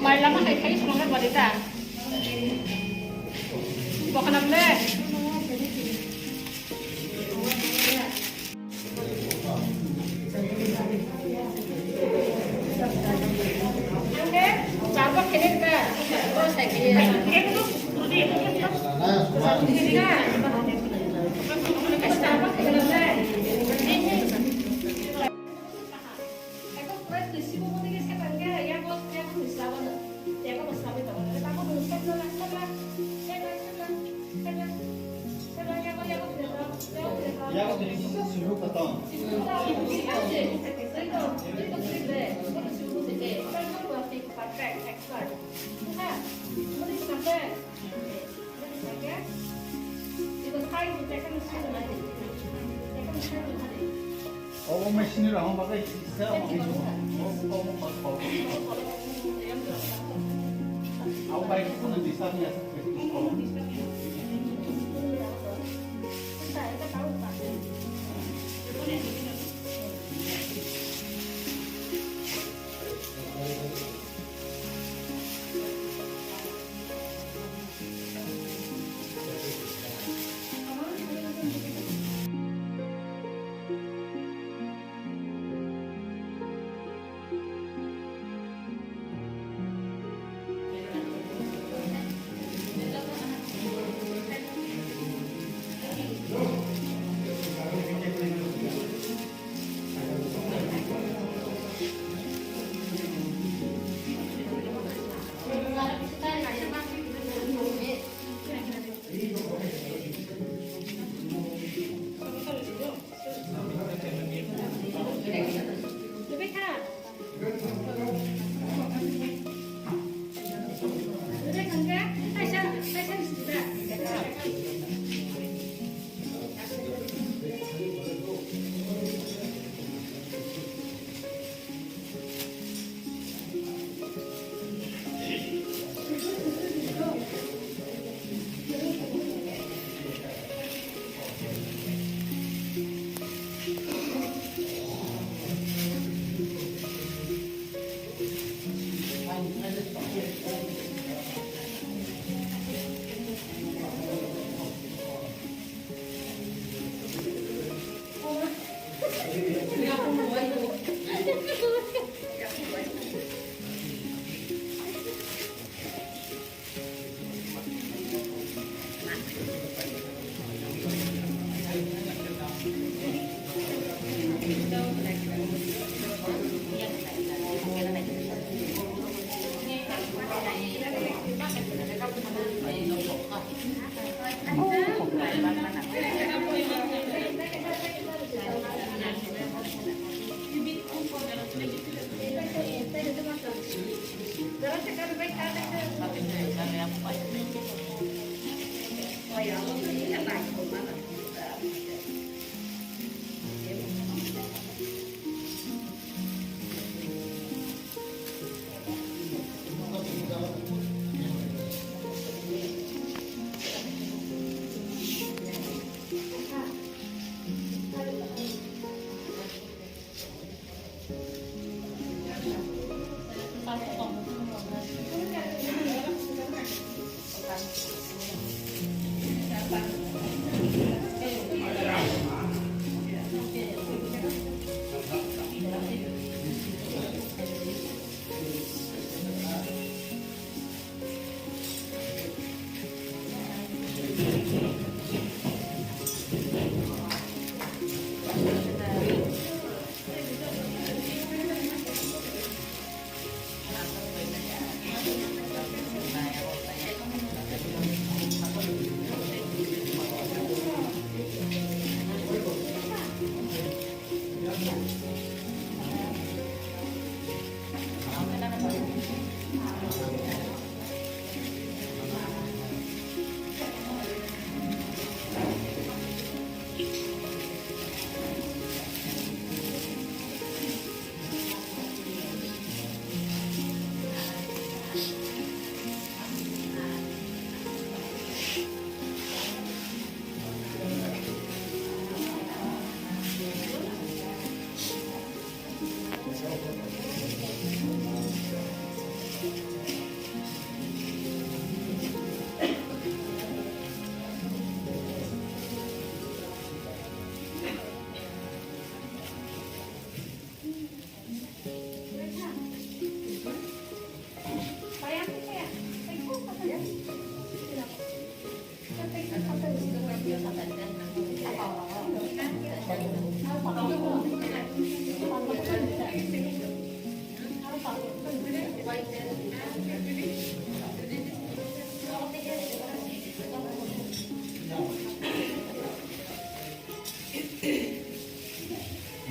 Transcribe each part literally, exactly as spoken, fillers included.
Mai lama hai khai songna bari ta. Boknam le. Obo machine rok bagwi kisa omo kisa. Obo bai kuno disturb ya.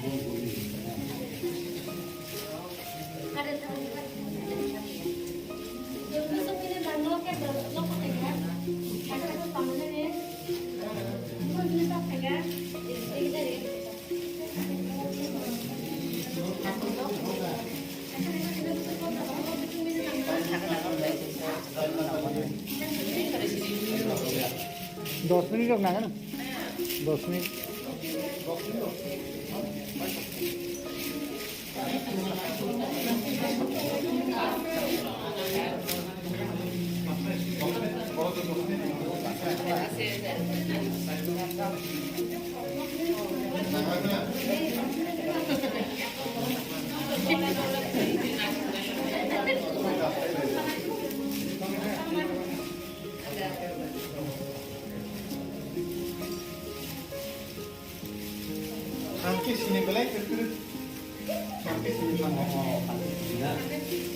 Dos minute rok nango na? Dos minute. Ang khe sini belai kwrwi. Ang khe sini thango. Ang khe sini thango.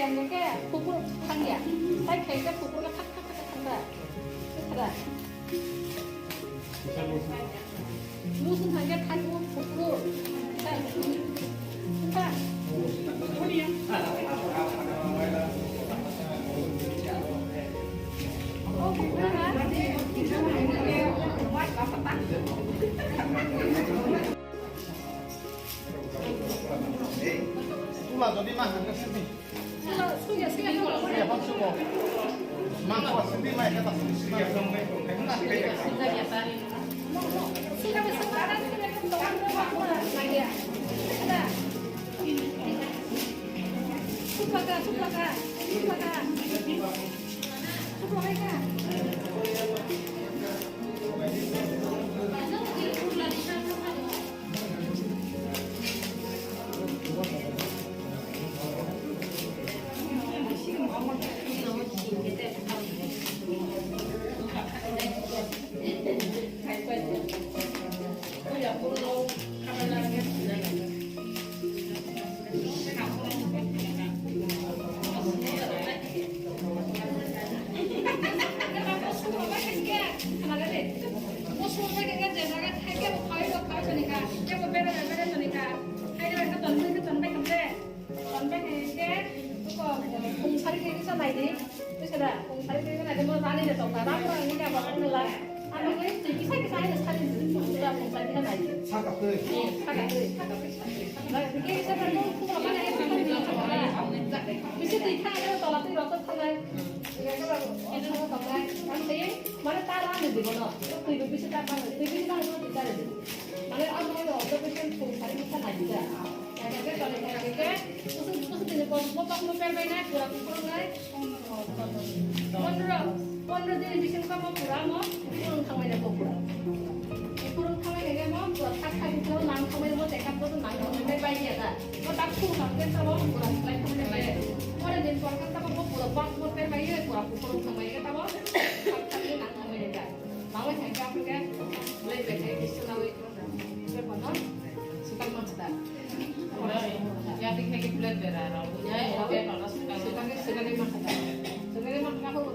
Ke kukur thangya. Sai khe ke kukur ka thak thak thak thak thak. Thak. Musun thangya thak kukur. Thak. Thak. Tula jodi ma hangka sini. Suya, suya, suya. Suya, hon suko. Ma ko sini ma ka ta sini. Suplaka, suplaka, suplaka. Suplaka. Tonbai khe, tonbai khe, khum sari khe kisa nai di. Kisa da, khum sari khe kisa nai di, mo rani de tokta, rang rang ni ka ba khum la. Ano khe twi kisa kisa hai sari di, kisa khum sari khe nai di. Saka twi. Saka twi, saka twi. Kisa da khum la nai, kisa twi kha, tola twi rok thanai. Kisa da khum la nai, ang twi, mane ta rani di bono. Twi kisa ta, twi kisa ta, twi ta di. Mane ang twi rok twi kisa khum sari kisa nai di da. Khaikhe, tole khaikhe, kusu, kusu tini pon, bo bokno perbainai, pura kuphurungnai. Pondro, pondro dini bisingkha mo pura mo kuphurung thangmainai bo pura. Kuphurung thangmainai mo pura thak thak khe nang thangmai mo chekap bo nang thangmai bai ya da. Mo tak khung thang khe sabo pura slai thangmai bai. Pore din por khe sabo bo pura bokno perbai ye pura kuphurung thangmai khe sabo thak thak khe nang thangmai da. Nangwi thangkhe aphuru khe belai belai khe kisa nawi. Sukal ma hata. Ya, tik na ki plate bera ra. Ya, ya, ya. Sukal, sukal ma hata. Sukal ma hata ko. Sukal ma hata ko.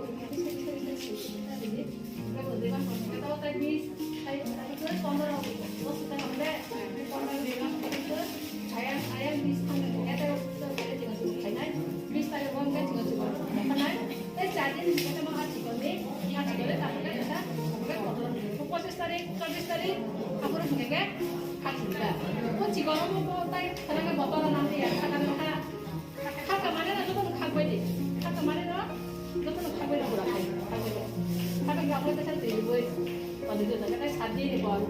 Sukal ma hata ko. Sukal ma hata ko. Ayang, ayang, bis thang, ya, ta, ta, ta, ta, ta, ta, ta, ta, bis tarik o hwnba chwng chwng khanai. Tei char din ni simi ma achi koni, achi koni ta khe ta, ta, ta, pochis tarik, chobbish tarik, aphuru hwnba khe khakchangka. O chikon o bo tai khana khe botol nang ya, khana kha, khakha mane na joto no khakbai di, khakha mane no joto no khakbai di pura khai, khakbai di. Khakha khe aphuru khe sa twi rwui, toni joto khe sat din ni por,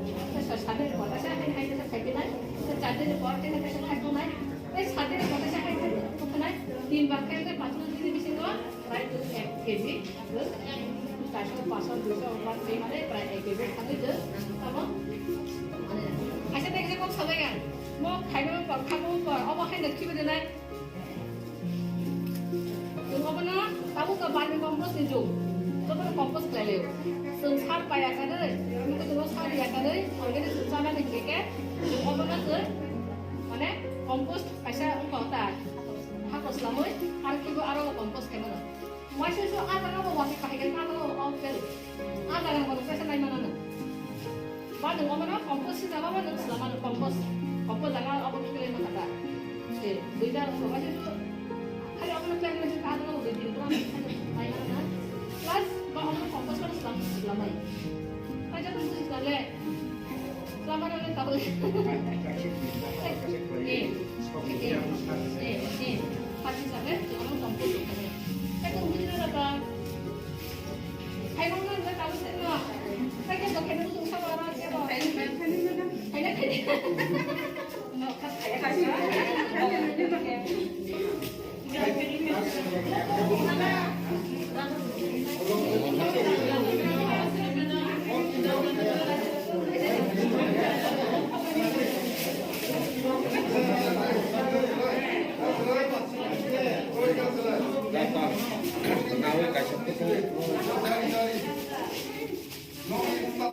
sat din ni por, khe sa hai hai khe sa khai khe nai, khe char din ni por khe sa khai khe nai. Tei sate kota sa hai thani, tin bar khe, khe paanch kilo dini bisingo, prai tu ek kg, charso, paanch so, dui so, ba tei mane prai ek kg thangwi je, tamo, mane, kaisa tei kaisa kok salai ang, mo khaima por, khabo por, obo hai na khibi denai. Chwng obono tabuk ka vermi compost ni jug, jotono compost khlai laio. Chwng sar paiya kanwi, mukhutungo sar ya kanwi, organic chwng chanani hingke, chwng obono chwng, mane, compost Kaisa wngkha ta, hakor slamwi, aro kibo aro compost khe mano. Waisa waisa ah jaga bo wati kahai khe ah jaga bo out khe rw. Ah jaga bo kaisa nai mano no. Ba nwng omono compost si jaga bo nwng slamano compost. Compost jaga abo khe lai mano ta. Se, dui jaga wngkha waisa waisa. Khali omono plan waisa ah jaga bo dui din pura nai mano na. Plus ba omono compost bo slam, slamai. Kaisa to buji slamle. Lama na tabuk. Eh, eh, eh, eh. Pati sabe, jangan kompor. Kayak tu mungkin ada apa? Hai, mana ada tahu sih, no? Kayak tu kena tu sama orang siapa? Hai, hai, hai. No, kat, kat, kat.